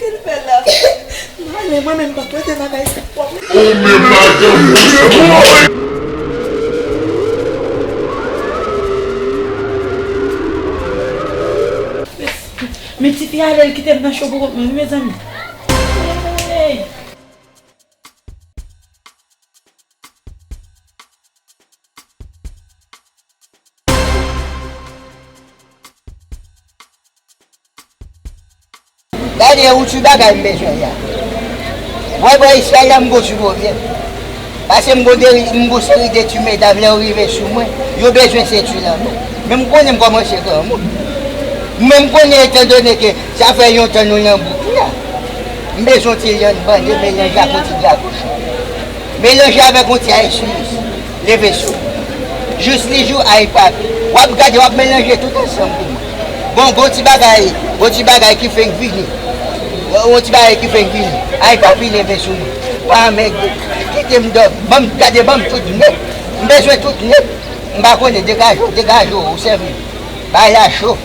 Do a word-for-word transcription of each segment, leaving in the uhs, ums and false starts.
L fè la. M ale, mwen menm, m pa pote bagay sa. Ou menm madanm mwen. Men tifi ale, l kite m nan cho pou kont mwen, wi, mezanmi. Hey! Gade yon ti bagay m bezwen la. Wè bò Israël la, m gon ti pwoblèm. Paske m gon de, m gon seri de ti medam, lè yo rive sou mwen, yo bezwen senti lanmou. Men m konnen m kòmanse granmoun. Men m konnen, etandone ke sa fè yon tan nou nan bouk la, m bezwen yon ti lyann bande melanje ak yon ti djakout. Melanje avèk yon ti ayisiyis. Leve sou. Jis li jou, ay papi. W ap gade, w ap melanje tout ansanm pou mwen. Bon, gon ti bagay, gon ti bagay ki fenk vini. Gon ti bagay ki fenk vini. Ay papi, leve sou mwen. Pa anmède. Kite m dòmi. Ban m gade, ban m tout nèt. M bezwen tout nèt. M pa konnen, degaje w, degaje w, ou sèvi m. Bagay la cho.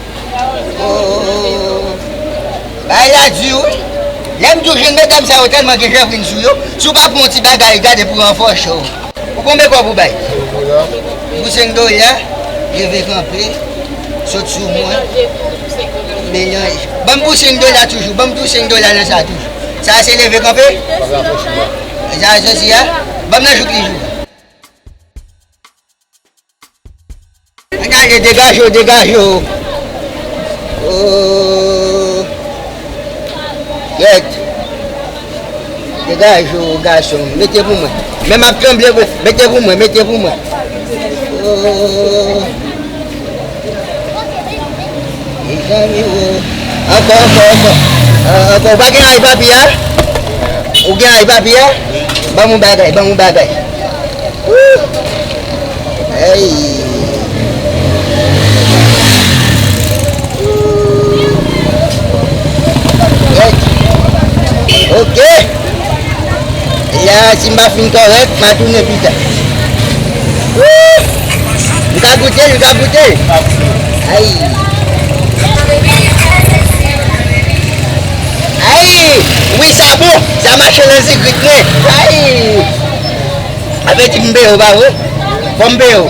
Oh, bagay la di wi. Lè m di w jwenn medam sa yo tèlman gen jan vin sou yo, si w pa pran yon ti bagay gade pou ranfòse w. Ou konbyen kòb ou bay? Pou senk dola, leve kanpe, sot sou mwen. Melanje. Ban m pou senk dola toujou, ban m pou senk dola nan sa toujou. Sa se leve kanpe? Sa se si a? Ban m nan jouk li jou. Ann ale, degaje w, degaje w. Oh. Kèt. Degaje w, gason. Mete pou mwen. Men m ap tranble vre. Mete pou mwen, mete pou mwen. Oh. Mezanmi, oh. Ankò, ankò, ankò. Ah, ankò. Ou pa gen ay papi a? Ou gen ay papi a? Ban m yon bagay, ban m yon bagay. Wouh! Hey! Hey! Ok! La, si m pa fin kòrèk, m a tounen pita. Wouh! M ka goute l, m ka goute l. Ay! Ay! Wi, sa bon! Sa mache nan zigrit mwen! Ay! Sa vle di m peye w, pa vre? Fò m peye w.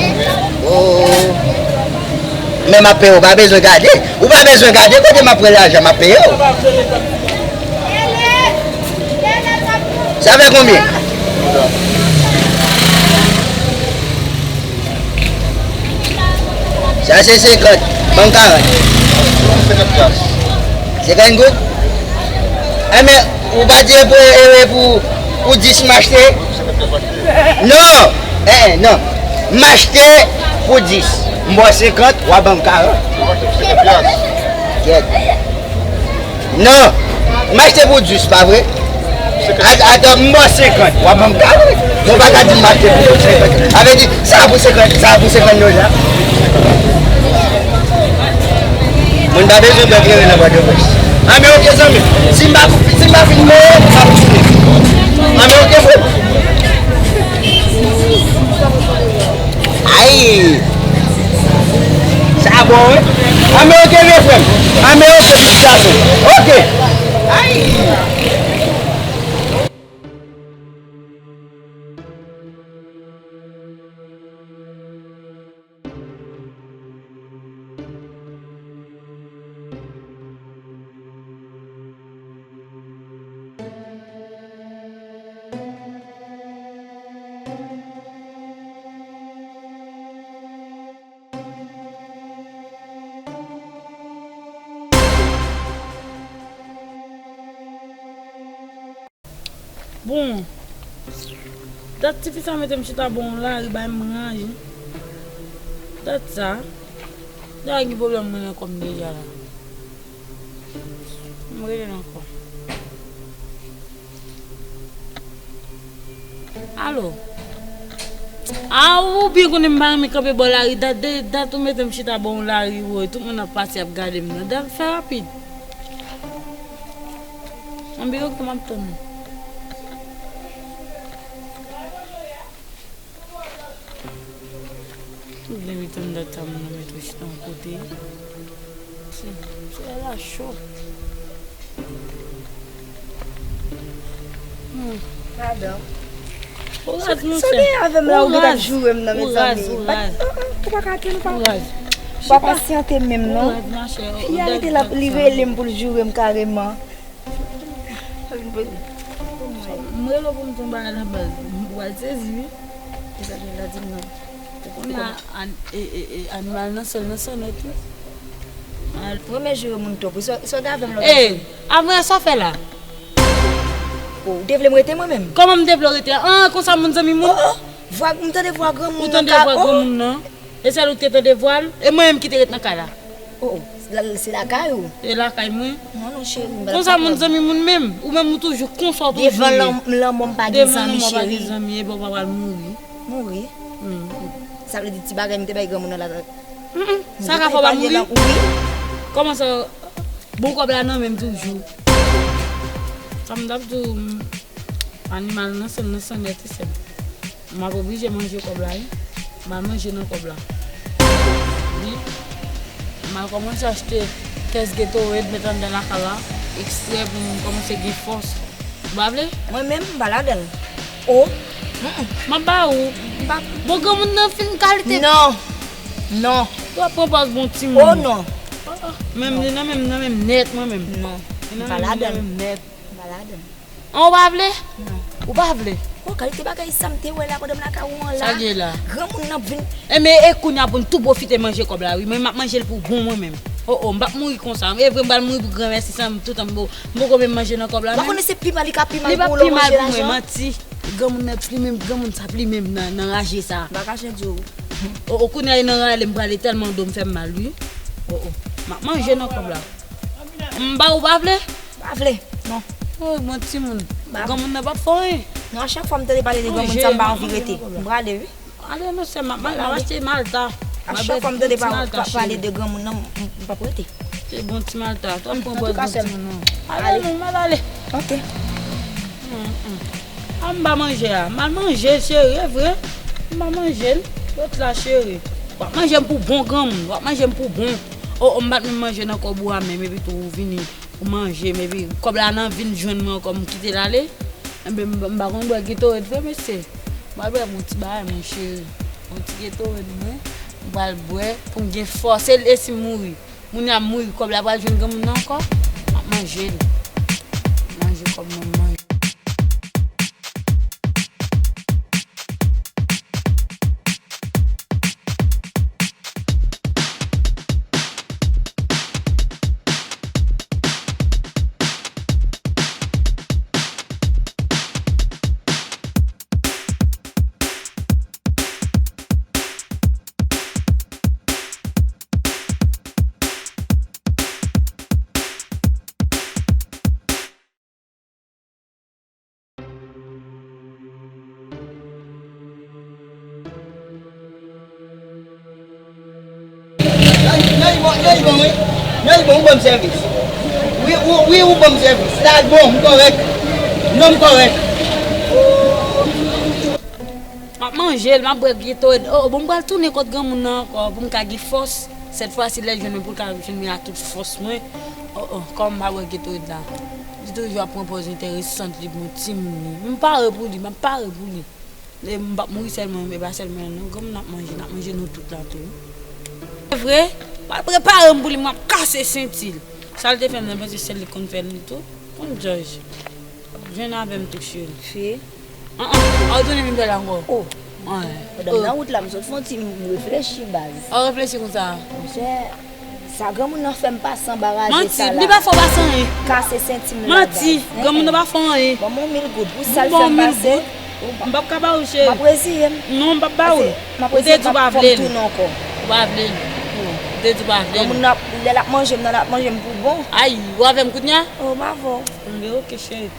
Oh. Men m ap peye w, ou pa bezwen gade. Ou pa bezwen gade kote m ap pran lajan, m ap peye w. Sa fè konbyen? Sa se senkant. Ban m karant. Senkant goud? Enben, ou pa di pou, e, e, pou, pou dis m achte? Non! Eh, eh, non. M achte pou dis. M ba w senkant, w a ban m karant. Kèt. Non. M achte pou dis, pa vre? At-, atan, m ba w senkant, w a ban m karant. Bon, w pa ka di m achte pou senkant. Sa vle di, sa pou senkant, sa pou senkant dola. Moun pa bezwen pran kleren nan Pòtoprens. Anben, ok, zanmi. Si m pa, si m pa fin peye, m ap tounen. Anben, ok, frè m. Ay! Sa bon, wi. Anben, ok, vye frè m. Anben, ok, pitit gason. Ok. Ay! Bon, dat tifi sa mete m chita bò yon lari bay m ranje. Dat sa, deja gen pwoblèm mwen nan kò m deja la. M rele l ankò. Alo? A, ou byen konnen m pa renmen kanpe bò lari. Dat, de, dat ou mete m chita bò yon lari, woy, tout moun ap pase ap gade m nan. Dat, fè rapid. Anben, ok, m ap tann ou. Ou byen ret tann dat sa, moun nan mete w chita yon kote. Se, se la cho. Madanm. Ou raz, monchè. Sa w gen avè m la, ou gentan ap joure m nan, mezanmi. Ou raz, ou raz. Ou pa ka tande, ou pa. Ou raz. Ou pa pasyante menm, non. Ou raz, machè. Fi a rete la, li rele m pou l joure m kareman. M rele w pou m di w yon bagay la baz. Ou pral sezi, wi. E sa gen la di m nan. Ou konnen a, an, e, e, e, animal nan sèl nan sonnèt, wi. Al. Premye jou moun twòp, wi. Sa, sa w gen avè m lòt jou? Avè sa w fè la? Oh, ou te vle m rete mwen menm? Kòman m te vle w rete? An, konsa moun zanmi moun? Oh, oh. Vwa, m tande vwa granmoun nan. Ou tande vwa granmoun nan? E sèl ou te tande vwa l? E mwen menm ki te ret nan kay la? Oh, oh, se la, se lakay ou? E lakay mwen. Non, non, cheri, m pa t konprann. Konsa moun zanmi moun menm? Ou menm ou toujou konsa w toujou ye. Devan lanmò m pa gen zanmi, cheri. Devan lanmò pa gen zanmi, e bon, w pa pral mouri. Mouri? Hmm. Sa vle di ti bagay m te bay granmoun nan la. Mm, mm. Sa ka fè w pa mouri? Wi. Kòman sa? Bon kòb la nan men m toujou. Sa m t ap di w, m, animal nan sèl nan sonnèt, wi, sè m. M ap oblije manje kòb la, wi. M al manje nan kòb la. Wi. M al kòmanse achte kès Gatorade, met anndan lakay la, ekstrè pou m kòmanse gen fòs. Ou pa vle? Mwen menm, m pa ladan l. Oh. Mm, mm. M ap ba ou. M pa. Bon, granmoun nan fin kalite. Non. Non. Ou ap pran pòz bon timoun. Oh, non. Ah, ah. Menm li nan menm, nan menm nèt, mwen menm. Non. M pa ladan l. Li nan menm, nan menm nèt. M pa ladan l. An, ou pa vle? Non. Ou pa vle? Oh, kalite bagay sa m te wè la pandan m lakay ou an la. Sa l ye la? Granmoun nan ap vin. Enben, e kounye a pou n tou pwofite manje kòb la, wi. Mwen, m ap manje l pou bon, mwen menm. Oh, oh, m p ap mouri konsa. E vre, m pral mouri pou granmèsi san m toutan m bo-, m poko menm manje nan kòb la menm. Ou pa konnen se pi mal li ka pi mal pou ou lè w manje lajan? Li p ap pi mal pou mwen, manti. Granmoun nan plimen m, granmoun sa plimen m nan, nan raje sa. M pa kache di w. Oh, oh, kounye a, e nan rale m prale tèlman do m fè m mal, wi. Oh, oh. M ap manje nan kòb la. M ba ou pa vle? Pa vle, non. Oh, bon timoun. Granmoun nan p ap fè anyen. Non, a chak fwa m tande pale de granmoun sa, m pa anvi rete. M prale, wi. Ale, non, sè m, m ap, m ap achte malta. A chak fwa m tande pa, pa, pale de granmoun nan, m, m p ap rete. Se bon ti malta. Twòp pran pòz bon timoun nan. Ale, non, m ap ale. Ok. Mm, mm. A, m pa manje a. M al manje, cheri, e vre. M pa manje l. Rete la, cheri. W ap manje m pou bon, granmoun. W ap manje m pou bon. Oh, oh, m pa t menm manje nan kòb ou a menm, epi tou ou vini, ou manje m, epi kòb la nan vin jwenn mwen ankò, m kite l ale. Enben, m, m pa konn bwè Gatorade vre, mesye. M pral bwè yon ti bagay, moncheri. Yon ti Gatorade, mwen. M pral bwè pou m gen fòs. E, e si m mouri? Moun yo ap mouri, kòb la pral jwenn granmoun nan ankò. M ap manje l. Manje kòb mwen, m manje. Nèg bon, nèg bon, wi. Nèg bon, ou ban m sèvis. Wi, ou, wi, ou ban m sèvis. Sa bon, m kòrèk. Non, m kòrèk. M ap manje l, m ap bwè Gatorade. Oh, bon, m pral tounen kot granmoun nan ankò pou m ka gen fòs. Sèt fwa si lè l jwenn mwen pou l ka jwenn mwen ak tout fòs mwen. Oh, oh, kòm m pa bwè Gatorade la. Li toujou ap pran pòz enteresant, li bon timoun li. M pare pou li, m ap pare pou li. E m p ap mouri sèlman, e pa sèlman non. Granmoun ap manje, n ap manje nou tout la tou. Se vre, m al prepare m pou li, m ap kase senti l. Sa l te fè m nan, paske sèl li konn fè l li tou. Konn jòj. Jwenn avè m tou, cheri. Fi. An, an, a w tounen vin fè l ankò. Oh. Pandan m nan wout la, m sot fè yon ti, m reflechi, baz. A w reflechi konsa? Monchè, sa granmoun nan fè m pase anba raje sa la. Manti, li pa fè w pase anyen. Kase senti m la, baz. Manti, granmoun nan pa fè w anyen. Ban m yon mil goud pou sa l fè m pase. M p ap ka ba ou, cheri. M ap reziye m. Non, m p ap ba ou. Ou te di w pa vle l. Ou pa vle l. Ou te di w pa vle l. Granmoun nan, lè l ap manje m nan, l ap manje m pou bon. Ay, ou avè m kounye a? Oh, m avè w. Anben, ok, cheri.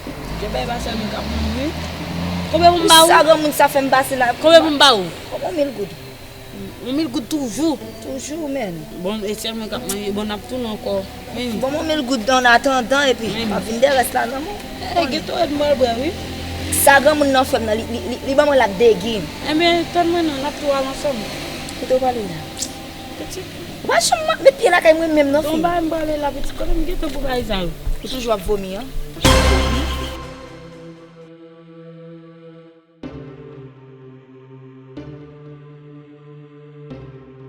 Gen bagay pa sèlman k ap mouri. Konbyen pou m ba ou? Sa granmoun sa fè m pase la. Konbyen pou m ba ou? Ban m yon mil goud. Yon mil goud toujou? Toujou, menn. Bon, e sèlman k ap manje. Bon, n ap tounen ankò. Ban m yon mil goud an atandan, epi m ap vin dè rès la nan men w. E, Gatorade m pral bwè, wi. Sa granmoun nan fè m nan, li, li, li, li ban mwen lap degi. Enben, tann mwen non, n ap tou al ansanm. Kote w prale la? Pitit. Ou pa janm met pye lakay mwen menm non, fi. Tonbe m prale la, pitit. Kote m gentan pou bagay sa yo? Ou toujou ap vomi, an?